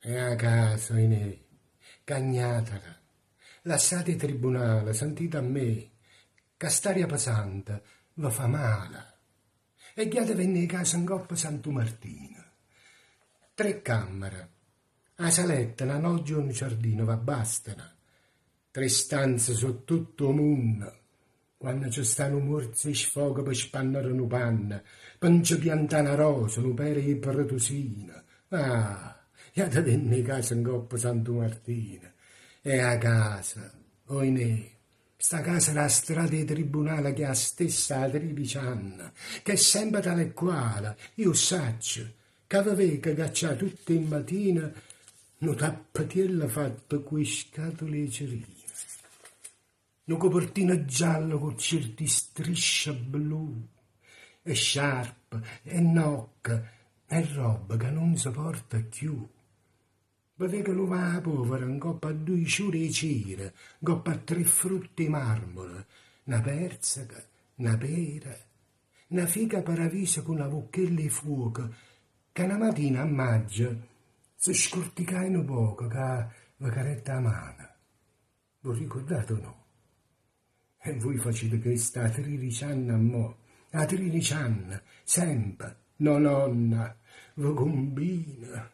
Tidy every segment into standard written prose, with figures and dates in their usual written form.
È 'a casa, oinè, cagnatela, lassate 'e tribunale, sentite a me, ca st'aria pesante ve fa male. E ghiatevenne 'e casa 'ncoppa Santu Martino. Tre cammere, 'a saletta, na loggia e nu ciardino v'abbastano. Tre stanze so' tutto 'o munno. Quanno ce sta nu muorzo 'e sfogo pe spannere nu panno, pe nce piantà na rosa, nu pere 'e pretusino. Ah! Jatevenne 'e casa 'ncoppa Santu Martino. È 'a casa, oinè, sta casa d' 'a strada 'e tribunale ch'è 'a stessa 'a tridici anne, ch'è sempe tale e quale, io 'o ssaccio, ca ve veco caccià tutt' 'e matine nu tappetiello fatto cu 'e scatole 'e cerino. Nu copertino giallo cu cierti strisce blu, e sciarpe, e nocche, e robba ca nun se porta cchiù. Ve veco luvà 'a povera 'ncopp' a duje ciure 'e cera, 'ncopp' a tre frutte 'e marmore, na perzeca, na pera, na fica paraviso cu na vucchella 'e fuoco ca na matina a maggio se scurticaje nu poco ca ve carette 'a mano. V'o ricordate o no? E vui facite chesto 'a tririci anne a mo', 'a tririci anne, sempe, nononna ve cumbina.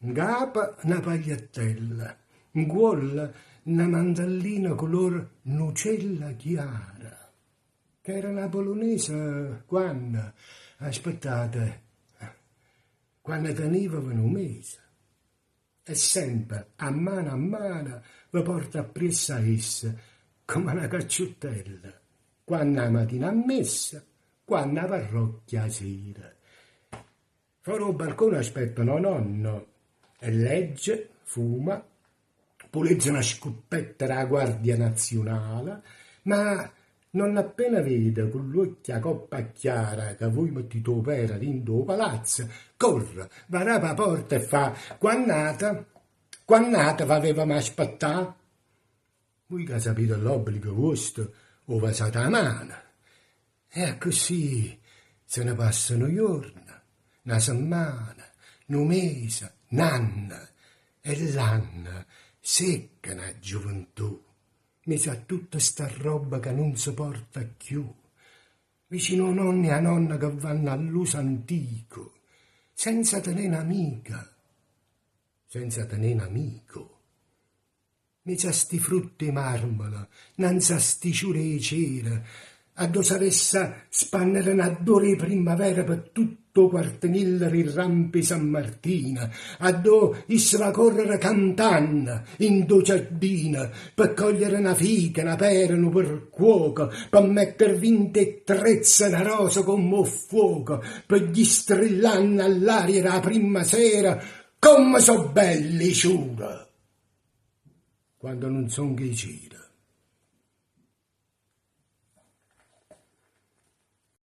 Ncapa na pagliettella, ncuollo na mantellina color nucella chiara, ch'era na polonese quanno, aspettate, quanno teniveve nu mese. E sempe, a mano a mano, ve porta appriesso a essa, comme a na cacciuttella, quanno 'a matina a messa, quanno 'a parrocchia 'a sera. Fore 'o balcone aspetta nononno e legge, fuma, pulezza na scuppetta d' 'a Guardia Naziunale, ma Non appena vede cu ll'uocchie 'a coppa chiara ca vui mettite 'o pere dint' 'o palazzo, corre, v'arape 'a porta e fa, Quann'ata, quann'ata v'avevamo aspettà? Vui ca sapite l'obbligo vuosto, 'o vasate 'a mano. E accussì se ne passa nu juorno, na semmana, nu mese, n'anno, e ll'anne seccano 'a giuventù. Mmiez'a a tutta sta rrobba ca nun se porta cchiù, vicino 'o nonno e 'a nonna che vanno all'uso antico, senza tenè n'amica, senza tenè n'amico. Mmiez'a sti frutte 'e marmolo, 'nnanze a sti ciure 'e cera, addò s'avessa spannere n'addore 'e primmavera pe tutt' 'o quarteniello d' 'e rampe 'e San Martino, addò isso va correre cantanno 'int' 'o ciardino pe cogliere na fica, na pera, nu percuoco, pe mettere dint' 'e ttrezze na rosa comm' 'o ffuoco, pe ghi strillanno a ll'aria d' 'a primma sera comme so' belle 'e ciure quando nun songo 'e cera.